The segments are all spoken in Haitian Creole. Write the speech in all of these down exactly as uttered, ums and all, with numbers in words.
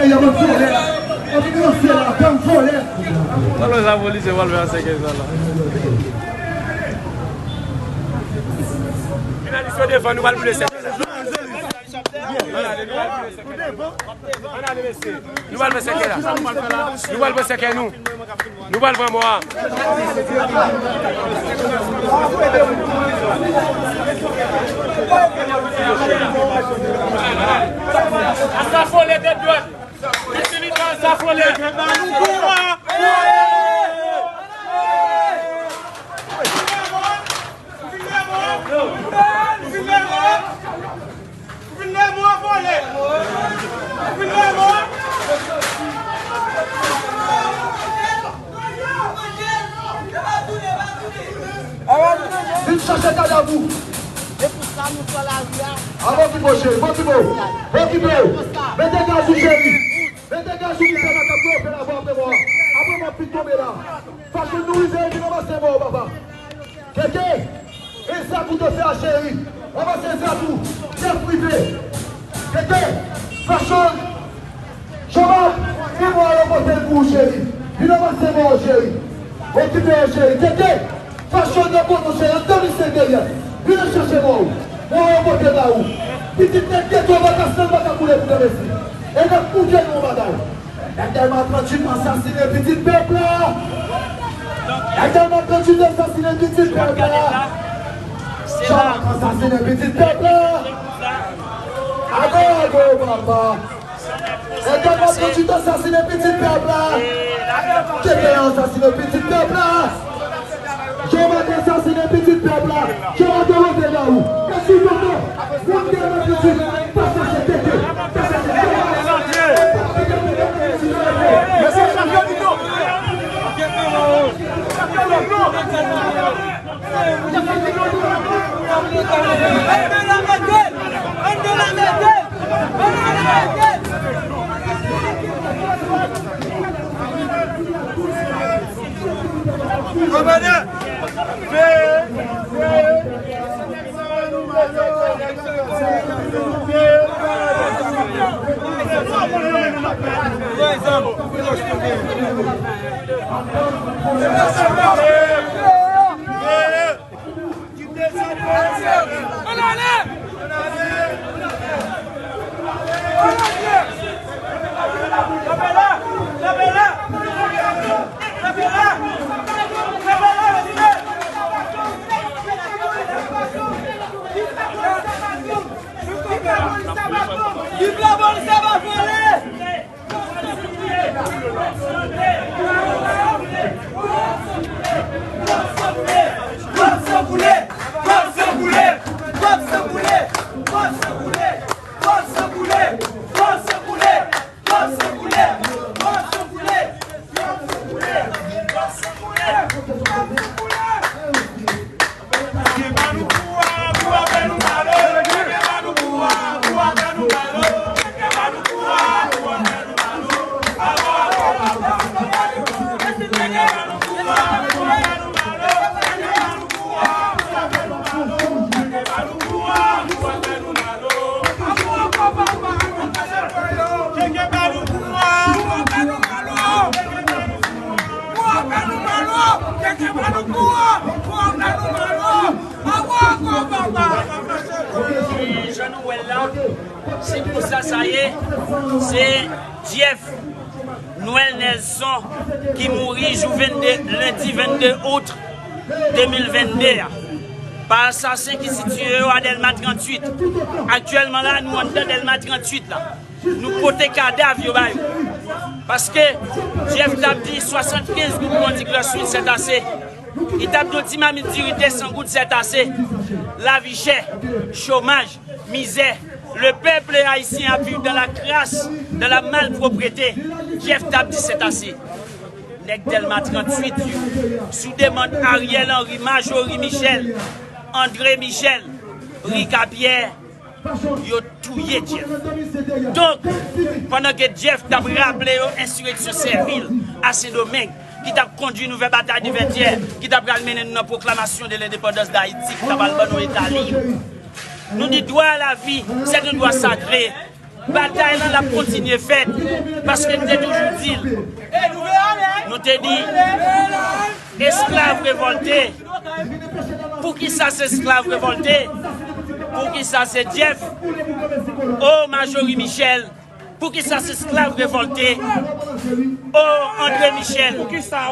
Peyi a, bann vòlè. Ann vin ranse la, bann vòlè. Alò, lapolis yo pral fè ansèkèy sa la. Jounalis yo devan, nou pral boule sèkèy la. Ann ale, nou pral boule sèkèy la. Ann ale, mesye. Nou pral pran sèkèy la. Nou pral pran sèkèy nou. Nou pral pran mò a. Asafolè tèt dwat. Tèt militan asafolè. Ou vin lè mò, vòlè! Ou vin lè mò! Vin chache kadav ou! Avan ki bo cheri, bon ki bo! Bon ki bo! Mete gaz ou cheri! Mete gaz ou ki fè la kap fè la vwa apre mò! Apre mò ap fin tonbe la! Fason nou rive vin anba se mò papa! Keke, e zak ou te fè a cheri, ranmase zak ou, chèf prive. Keke, Fashion, Jean-Marc, vin mwen ranmase l pou ou cheri. Vin ranmase mwen cheri. Okipe yo cheri. Keke, Fashion nan kote w cheri, an domi se dèyè. Vin al chache mwen ou. Mwen ranmase ba ou. Pitit nèg geto baka san baka koule pou tande si. E n ap koute nou bagay. Nèg Dèlma tranntuit ansasinen pitit pèp la! Nèg Dèlma tranntuit ansasinen pitit pèp la! Jean-Marc ansasinen pitit pèp la! Ago, ago, papa! Nèg Dèlma tranntuit ansasinen pitit pèp la! Keke ansasinen pitit pèp la! Jean-Marc ansasinen pitit pèp la. Jean-Marc te leve la ou. Kèsi tonton. Moun ki ann pitit. Pa chache tete. Pa chache tete. Mesye chanpyon di nou. Komandan! Veye! Veye! Veye! Viv lapolis, sa va vole! Jan nou wè l la, se konsa sa ye, se Jeff Noël Nelson ki mouri jou vennde, lendi vennde out de mil vennde a, pa asasen ki sitiye yo a Dèlma tranntuit. Aktyèlman la, nou anndan Dèlma tranntuit la. Nou pote kadav yo ba yo. Paske Jeff t ap di swasannkenz goud pou yon ti glòs lwil, sètase. Li t ap di yon ti mamit diri de san goud, sètase. Lavi chè, chomaj, mizè. Le peuple haïtien ap viv dans la crasse, dans la malpropreté. Jeff t ap di sètase. Nèg Dèlma tranntuit yo, sou demann Ariel Henry, Marjorie Michel, André Michel, Rica Pierre, yo touye Jeff. Donk, pandan ke Jeff t ap raple yo ensireksyon sèvil a Sendomeng, ki t ap kondui nou vè batay de Vètyè, ki t ap pral mennen nou nan pwoklamasyon de lendepandans Dayiti, ki t ap al ban nou eta lib. Nou di dwa a lavi, c'est un droit sacré. Batay lan l ap kontinye fèt, paske n te toujou di l. Nou te di, esklav revòlte. Poukisa se esklav revòlte? Poukisa se Jeff? O Majorie Michel, poukisa se esklav revòlte? O André Michel,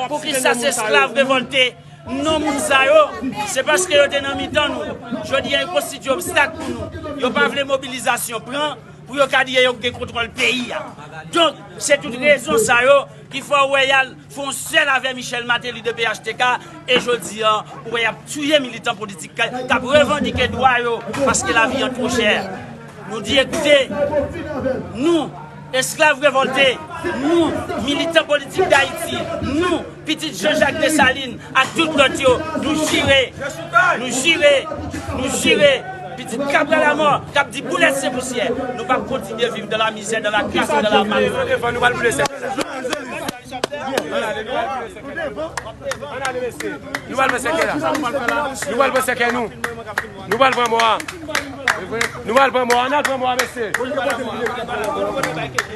poukisa se esklav revòlte? Non moun sa yo, se paske yo te nan mitan nou. Jodi a, yo konstitye obstak pou nou. Yo pa vle mobilizasyon pran pou yo ka di yo gen kontwòl peyi a. Donk, se tout rezon sa yo ki fè w wè y al fè yon sèl avè Michel Martelly de P H T K, e jodi a, ou wè y ap touye militan politik k ap revandike dwa yo, paske lavi an twò chè. Nou di, ekoute, nou, esklav revòlte, nou, militan politik Dayiti, nou, pitit Jean-Jacques Dessalines ak tout lòt yo, nou jire, nou jire, nou jire, pitit Cabral à mort, k ap di boulèt se pousyè, nou p ap kontinye viv dans la misère, dans la crasse, dans la maltraitance. Nou pral pran sèkèy la. Nou pral pran sèkèy la. Nou pral pran sèkèy nou. Nou pral pran mò a. Nou pral pran mò a. N al pran mò a, mesye.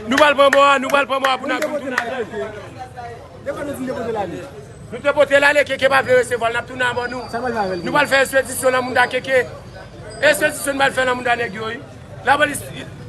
Nou pral pran mò a. Nou pral pran mò a pou n al tounen. Nou te pote l ale, Keke pa vle resevwa l, n ap tounen a mò nou. Nou pral fè espedisyon nan mouda Keke. Espedisyon nou pral fè nan mouda nèg yo, wi. Lapolis,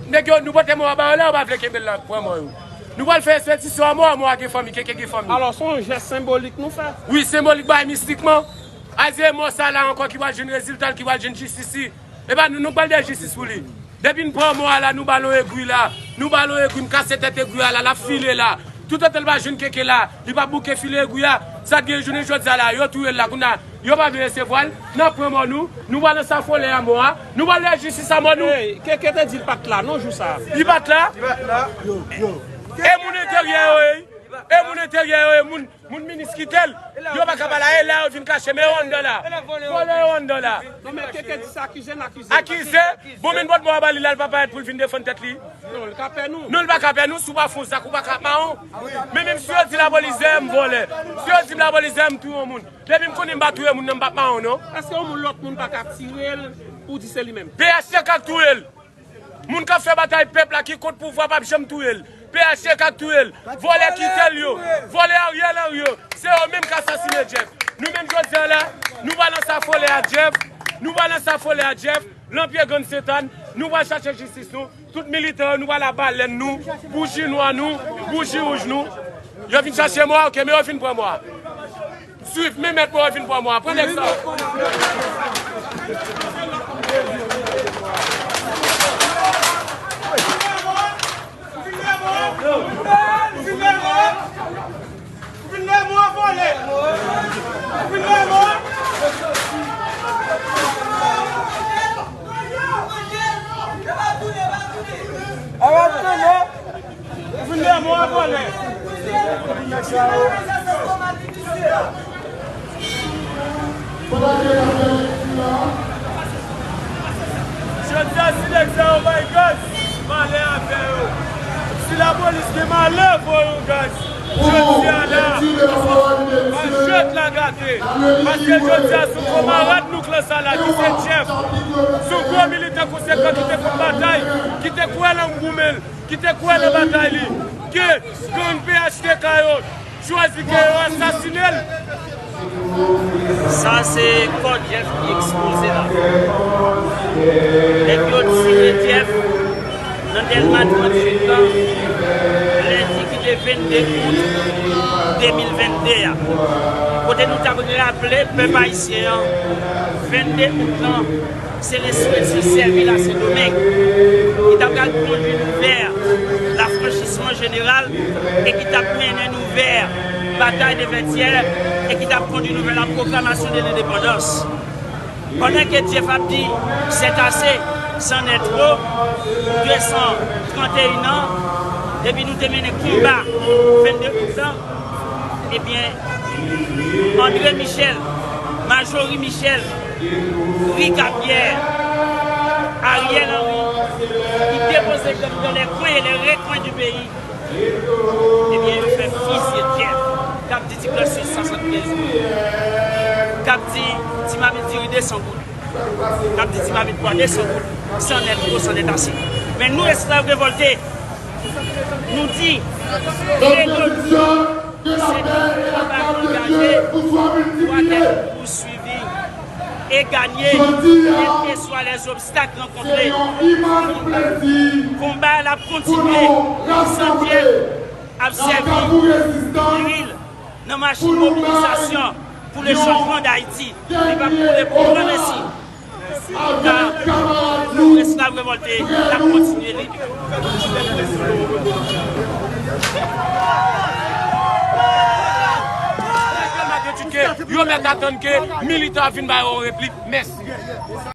nèg yo, nou pote mò a ba yo la, yo pa vle kenbe l la, pran mò yo. Nou pral fè espedisyon a mò a, mò a gen fanmi, Keke gen fanmi. Alò, se yon jès senbolik nou fè. Wi, senbolik, bay mistikman. Aze mò sa la ankò ki pral jwenn rezilta l, ki pral jwenn jistis li. E pa nou, nou pral dèyè jistis pou li. Depi n pran mò a la, nou ba l yon egwi la. Nou ba l yon egwi, n kase tèt egwi a la, l ap file la. Toutotan l pa jwenn Keke la, li pa bouke file egwi a. Sa t gen jounen jodi a la, yo touye l la, kounye a, yo pa vle resevwa l. N ap pran mò nou, nou pral nan sa folè a mò a, nou pral dèyè jistis a mò nou. Ey, Keke te di l pa t la non jou sa a. Li pa t la? Li pa t la. Yo, yo. E moun enteryè yo ye. E moun enteryè yo ye, moun, moun minis kite l. Yo pa ka pale, e la yo vin kache, men yo anndan la. Vòlè yo anndan la. Non, men Keke di se akize n akize. Akize? Bon, men n pot mò a ba li la, l pa parèt pou l vin defann tèt li. Non, li ka pè nou. Non, li pa ka pè nou, si w pa fè yon zak, ou pa ka ap mawon. Men menm si yo di lapolis dèyè m vòlè, si yo di m lapolis dèyè m touye yon moun, depi m konnen m pa touye moun nan, m p ap mawon non. Èske yon moun, lòt moun pa ka tire l pou di se li menm? P H T K k touye l. Moun k ap fè batay pèp la, ki kont pouvwa, p ap janm touye l. P H T K k touye l. Vòlè kite l yo. Vòlè Ariel Henry yo. Se yo menm k asasinen Jeff. Nou menm jodi a la, nou pa nan sa folè a Jeff. Nou pa nan sa folè a Jeff. Lanpye grann Sentàn, nou pral chache jistis nou. Tout militan yo, nou pral a balèn nou, bouji nwa nou, bouji wouj nou. Yo vin chache mò a, oke, men yo vin pran mò a. Swiv, men mèt mò a vin pran mò a. Pran nèg sa yo. Ou vin lè mò a vòlè. Ou vin lè mò a vòlè. Ou vin lè mò a. Ou vin lè mò a vòlè. Jodi a, si nèg sa yo bay gaz, malè avè yo. Si lapolis gen malè, voye yon gaz. Jodi a la, pa jwèt la gate. Paske jodi a, se yon kanmarad nou k lan sa la, ki se Jeff. Se yon gwo militan konsekan ki te konn batay, ki te kwè nan goumen l, ki te kwè nan batay li, ke gang P H T K yo chwazi ke yo asasinen l. Sa se kò Jeff ki ekspoze la. Nèg yo tire Jeff nan Dèlma tranntuit lan, lendi ki te vennde out de mil vennde a. Kote nou t ap raple pèp ayisyen an, vennde out lan, se enstiriksyon sèvi la Sendomeng, ki t ap pral kondui nou vè lafranchisman jeneral e ki t ap mennen nou vè batay de Vètyè e ki t ap kondui nou vè la pwoklamasyon de lendepandans. Pandan ke Jeff ap di, c'est assez, c'en est trop, de san trannteyen an, epi nou te mennen konba vennde out lan, ebyen, André Michel, Majorie Michel, Ricapierre, Ariel Henry, ki depoze gang dans les coins et les recoins du pays, ebyen, yo fè fizye Jeff, k ap di ti plas swis swasannkenz goud, k ap di ti mamit diri de san goud, k ap di ti mamit pwa de san goud, c'en est trop, c'en est assez. Men nou, esklav revòlte, nou di, Revolisyon de la pè e la grâce de Dieu vous soit multipliée. Dwa tèt pouswivi e ganye, kèlkeswa lèzobstak rankontre. Konba a ap kontinye. Sandjèt ap sèvi piril nan machin mobilizasyon pou le chanjman d Ayiti. Li p ap koule pou gran mesi. Ka nou, esklav revòlte, n ap kontinye li. Yo mèt atann ke militan ap vin ba yo yon replik. Mèsi.